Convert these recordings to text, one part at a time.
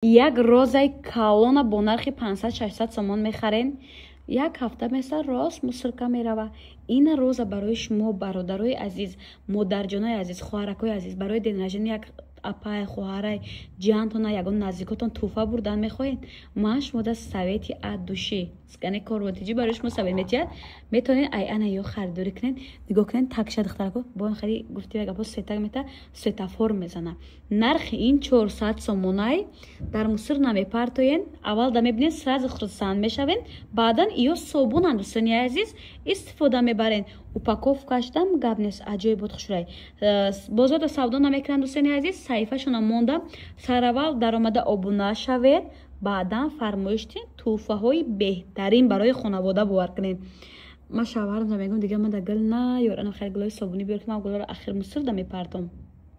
Як розаи калона бо нархи 500-600 сомон мехарен, як ҳафта меса, рост мусорка мерава. Ина роза барои шумо, бародарои азиз, модарҷонои азиз, хоҳаракои азиз, барои день рождения як апай, хоҳарай, ҷиҳантона, ягон наздикотон тӯҳфа бурдан мехоҳед, ман шумо да совети от души, яъне корвонтиҷӣ барои шумо совет метиҳад. Метавонед ай ана ё харидорӣ кунед. Нигоҳ кунед, такша, духтарако, бо хеле гуфти гапо светак мета, светофор мезана. Нархи ин 400 сомонай. Дар мусор намепартоен, аввал да мебинед, сразу хурсанд мешавен, баъдан иё собунанд, дӯстони азиз, истифода мебарен. Упаковкашдам гап нест, аҷоибот, хушрӯй. Бозорда савдо намекунанд, дӯстони азиз. Саҳифашона монда, сараввал даромада обуна шавед, баъдан фармоиш кунед. Тӯҳфаҳои беҳтарин барои хонавода, бовар кунед. Ман шавҳарам мегӯям: «Дига ман да гул наёр, ана хеле гулои собунӣ биёр, ки ман гулоро ахир мусорда мепартом».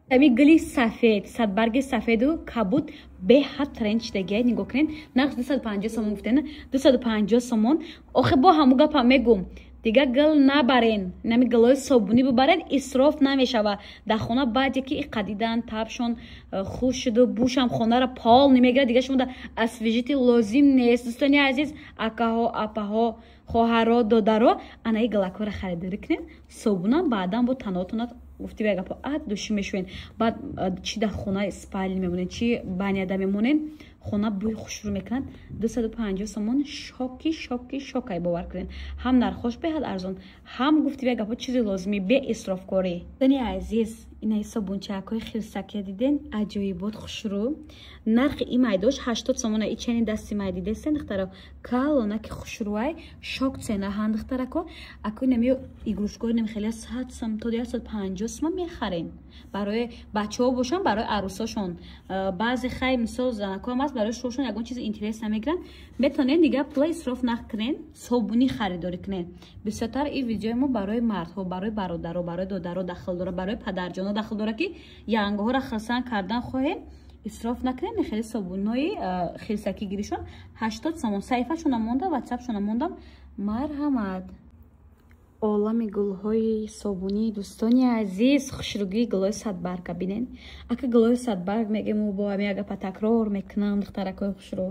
Ами гули сафед, садбарги сафеду кабуд беҳад тренд шидагия. Нигоҳ кунед, нарх 250 сомон гуфтен, 250 сомон. Охи, бо ҳаму гапа мегӯм: дига гул набарен, нами гулои собунӣ бибарен, исроф намешава дар хона. Баъде ки иқадидан табшон хуш шуду, бушам хонаро пол намегирад, дига шумо освежитель лозим нест. Дӯстони азиз, акаҳо, апаҳо, хоҳаро, додаро, анаи гулакҳоро харидорӣ кунед, собунам баъдан бо танотона, гуфти гапо, от души мешӯен. Баъд чи дар хона спальни мемонед, чи баняда мемонед, хона бӯи хушрӯ мекунад. 250 сомон, шоки, шоки, шокай, бовар кунед. Ҳам нархош беҳад арзон, ҳам, гуфти гапо, чизи лозимӣ, беисрофкорӣ. Дӯстони азиз, инаи собунчаакҳои хирсакия диден, аҷоибот, хушрӯ. Нархи и майдош 80 сомона. И чани дасти май дидестен, духтаро, калона ки хушрӯай, шок цена ҳан, духтарако. Аку инами игрушкои нами хеле 100 сом то 150 сомон мехарем, барои бачаҳо бошанд, барои арӯсошон. Баъзе хай, мисол, занакоам аст, барои шошон ягон чизи интерес намегиранд. Метавонед, дига пула исроф накунед, собунӣ харидорӣ кунед. Бисёртар ин видеои мо барои мардҳо, барои бародаро, барои додаро дахл дорад, барои падарҷоно дахл дорад, ки янгоҳоро хирсанд кардан хоҳем, исроф накунед. Хеле собунҳои хирсакӣ гиришон 80 сомон. Саҳифашона монда, ватсапшона мондам, марҳамат. Олами гулҳои собунӣ, дӯстони азиз, хушрӯгии гулҳои садбарга бинед. Ака, гулҳои садбарг мегему, бо ҳами гапа такрор мекунам, духтаракҳои хушрӯ,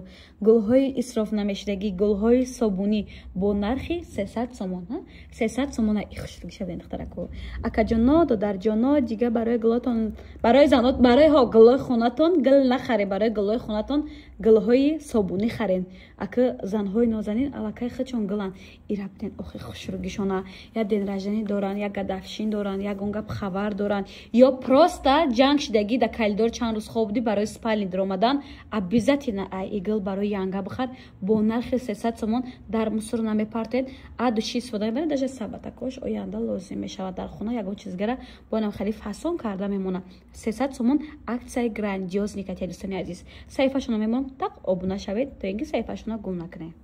гулҳои исроф намешудагӣ, гулҳои собунӣ бо нархи 300 сомон, 300 сомона. И хушрӯгиша бинед, духтарако, акаҷоно, додарҷоно. Дига барои гулотон, барои занот, барои ҳо гулҳои хонатон гул нахаред, барои гулҳои хонатон гулҳои собунӣ харед. Ака, занҳои нозанин аллакай худшон гуланд. Ира бинед, охи, хушрӯгишона. Як день рождения доранд, як годовщина доранд, ягон гап хабар доранд ё просто ҷанг шидагӣ, дар коридор чанд рӯз хоб будӣ, барои спальни даромадан обязательно ай игл барои янга бихар бо нархи 300 сомон. Дар мусор намепартед, от души истифода мебаред. Даже сабатакош оянда лозим мешавад, дар хона ягон чизгара боянам хеле фасон карда мемонад. 300 сомон, аксияи грандиозный катия. Дӯстони азиз, саҳифашона мемонам, так обуна шавед, то ин ки саҳифашона гум накунед.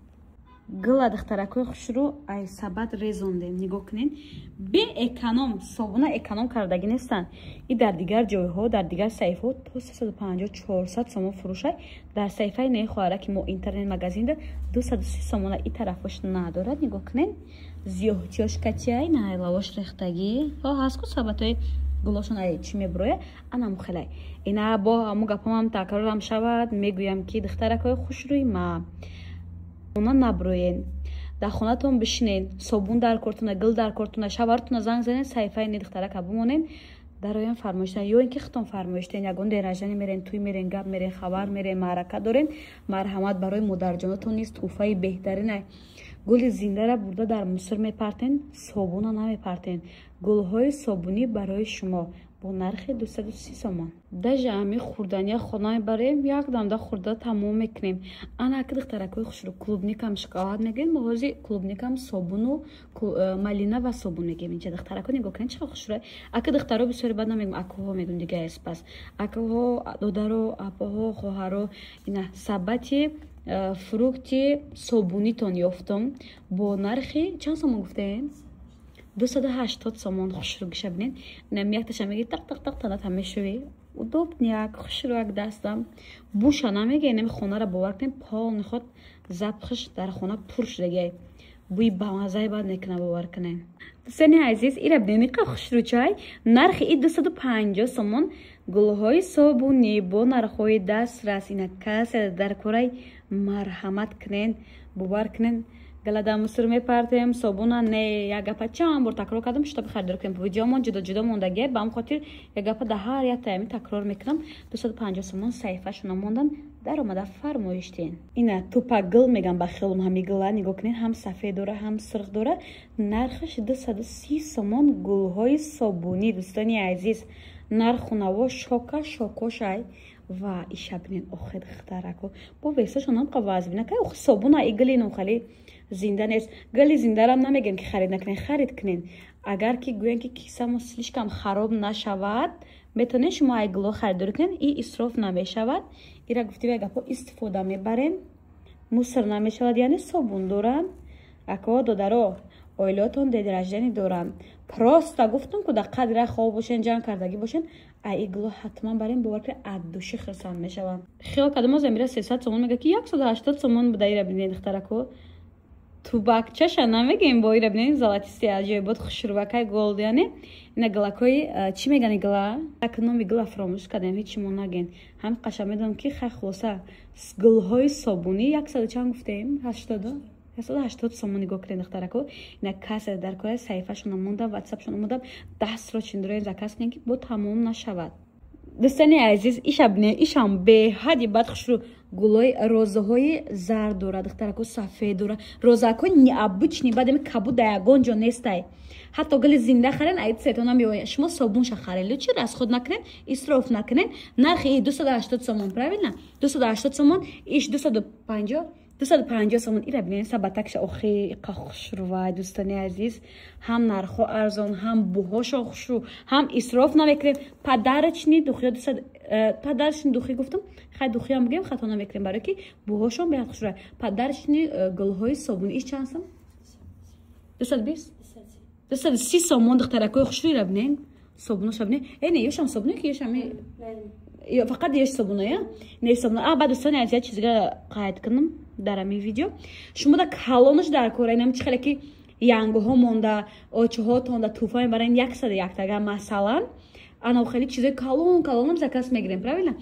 Гула, духтаракҳои хушрӯ, ай сабат резондем. Нигоҳ кунед, беэконом собуна эконом кардагӣ нестанд. И дар дигар ҷойҳо, дар дигар саҳифаҳо то 350-400 сомон фурӯшай. Дар саҳифаи неи хоҳара, ки мо интернет магазинда, 230 сомона. И тарафош надорад. Нигоҳ кунед, зиёҳтиёш катияй найлавош рехтагӣ ҳо ҳаст ку, сабатҳои гулошон ай чӣ мебуроя, анаму хелай. Ина бо ҳаму гапамам такрорам шавад, мегӯям, ки духтаракҳои хушрӯи ма, хона наброен, дар хонатон бишинед. Собун дар кортуна, гул дар кортуна, шавартуна занг занед, саҳифаи не духтарака бимонед, дароян фармоиш дорен ё ин ки худтон фармоиш дорен. Ягон день рождения мерен, тӯй мерен, гап мерен, хабар мерен, маърака дорен, марҳамат, барои модарҷонатон низ тӯҳфаи беҳтарина. Гули зиндара бурда дар мусор мепартен, собуна намепартен. Гулҳои собунӣ барои шумо бо нархи 230 сомон. Даже ами хӯрдания хона мебарем, як дамда хӯрда тамом мекунем. Ана аки, духтаракҳои хушрӯ, клубникам шоколад мегӯем, мо ҳози клубникам собуну малина ва собун мегӯем инҷа. Духтаракҳо, нигоҳ кунед, чӣ хушрӯ. Аки, духтаро, бисёре бад намегӯм, акаҳо мегӯм, дига эспас акаҳо, додаро, апаҳо, хоҳаро, ина сабати фрукти собунитон ёфтум бо нархи чанд сомон гуфтем? 280 сомон. Хушрӯгиша бинед. Инам якташа меги, тақ тақ тақ таната мешӯӣ, удобняк, хушрӯак дастам буша намеге. Инами хонара, бовар кунед, полный ход запахш дар хона пур шудагиай. Бӯи бамаззаи бад мекунад, бовар кунед. Дӯстони азиз, ира бинед, иқа хушрӯчай. Нархи и 250 сомон. Гулҳои собунӣ бо нархҳои дастрас. Ина касе дар корай, марҳамат кунед, бовар кунед, галада мусор мепартем, собуна не. Як гапа чанд бор такрор кардам, чтобы харидор кунем. Видеомон ҷудо ҷудо мондагия, ба ҳам хотир як гапа да ҳар як тайми такрор мекунам. 250 сомон. Саҳифашона мондам, даромада фармоиш диҳен. Ина тупа гул мегам, ба хиёлам ҳами гула. Нигоҳ кунед, ҳам сафед дора, ҳам сурх дора. Нархаш 230 сомон. Гулҳои собунӣ, дӯстони азиз, нарху наво шока шокошай. Ва иша бинед, охир духтарако, бо весашон ҳам вазбина кай. Охи, собуна и гули хали зинда нест. Гули зиндарам намегем, ки харид накунед, харид кунед. Агар ки гӯем, ки кисамо слишком хароб нашавад, метавонед шумо ай гуло харидорӣ кунед, и исроф намешавад. Ира гуфти вай гапҳо истифода мебарем, мусор намешавад, яъне собун доранд. Ако, додаро, оилаотон день рождения доранд, просто гуфтум ку, дар қадра хоб бошен, ҷанг кардагӣ бошен, ай игло ҳатман барем, бовар кунед, аз души хурсанд мешаванд. Хиёл кардам, оз амира 300 сомон мега, ки 180 сомон буда. Ира бинед, духтарако, тубакчаша намегем, бо ира бинед, золотистый, аҷоибот, хушрувакай, голд. Яъне ина гилакҳои чӣ меган, гила, як номи гила фаромӯш кардем, ҳечи мо наген, ҳам қаша медонам, ки хай. Хулоса, гулҳои собунӣ яксаду чанд гуфтем? Ҳаштоду 180 сомон. Нигоҳ кунед, духтарако, ина касе дар кора, саҳифашона мондам, ватсапшона мондам, дастро чиндуроен, заказ кунед, ки бо тамом нашавад. Дӯстони азиз, иша бинед, ишам беҳади бад хушрӯ. Гулои розаҳои зард дора, духтарако, сафед дора, розаҳо необычный. Баъд ами кабуд да ягон ҷо нестай. Ҳатто гули зинда харен, аи цветона меояд. Шумо собунша харен, лучше расход накунед, исроф накунед. Нархи 280 сомон, правильно, 280 сомон. Иш 250, 250 сомон. Ира бинед, сабатакша, охи, иқа хушрӯвай. Дӯстони азиз, ҳам нархҳо арзон, ҳам буҳошо хушрӯ, ҳам исроф намекунем. Подарочный духиё, подарочный духи гуфтам, хай, духиам бигем, хато намекунем, барое ки буҳошон беҳад хушрӯвай. Подарочный гулҳои собун иш чанд сом? 220, 230 сомон. Духтаракои хушрӯ, ира бинед, собуноша бинед. Э, не, ёшам собуне ки ёшами фақат еш собуна, я не собуна. А баъд, дӯстони азиз, як чизга қайд кунам дар ҳамин видео: шумо да калонаш дар кора, инам чи хеле ки янгоҳо монда, очиҳо тонда туҳфа мебарен, яксаду яктага масалан, ана хеле чизои калон калонам заказ мегирем, правильно?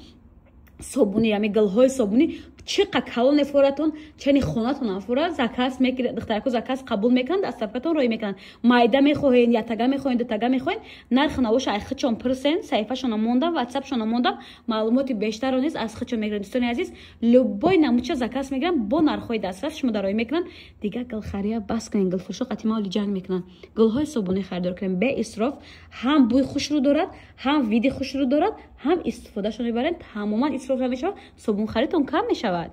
Собуни, ами гулҳои собунӣ чӣ қа калон ефоратон, чани хонатон афора, заказ мекунед, духтарако, заказ қабул мекунанд, доставкатон роӣ мекунанд. Майда мехоҳед, ятага мехоҳед, дутага мехоҳед, нархи навоша ай хичон пурсен. Саҳифашона мондам, ватсапшона мондам, маълумоти бештарро низ аз хичон мегиранд. Дӯстони азиз, любой намудча заказ мегиранд, бо нархҳои дастрас шумо дароӣ мекунанд. Дигар гулхария бас кунед, гулфурӯшо қатима оли ҷанг мекунанд. Гулҳои собунӣ харидор кунед беисроф, ҳам бӯи хушрӯ дорад, ҳам види хушрӯ дорад, ҳам истифодашро мебаред, тамоман исроф намешавад, собунхаритон кам мешавад.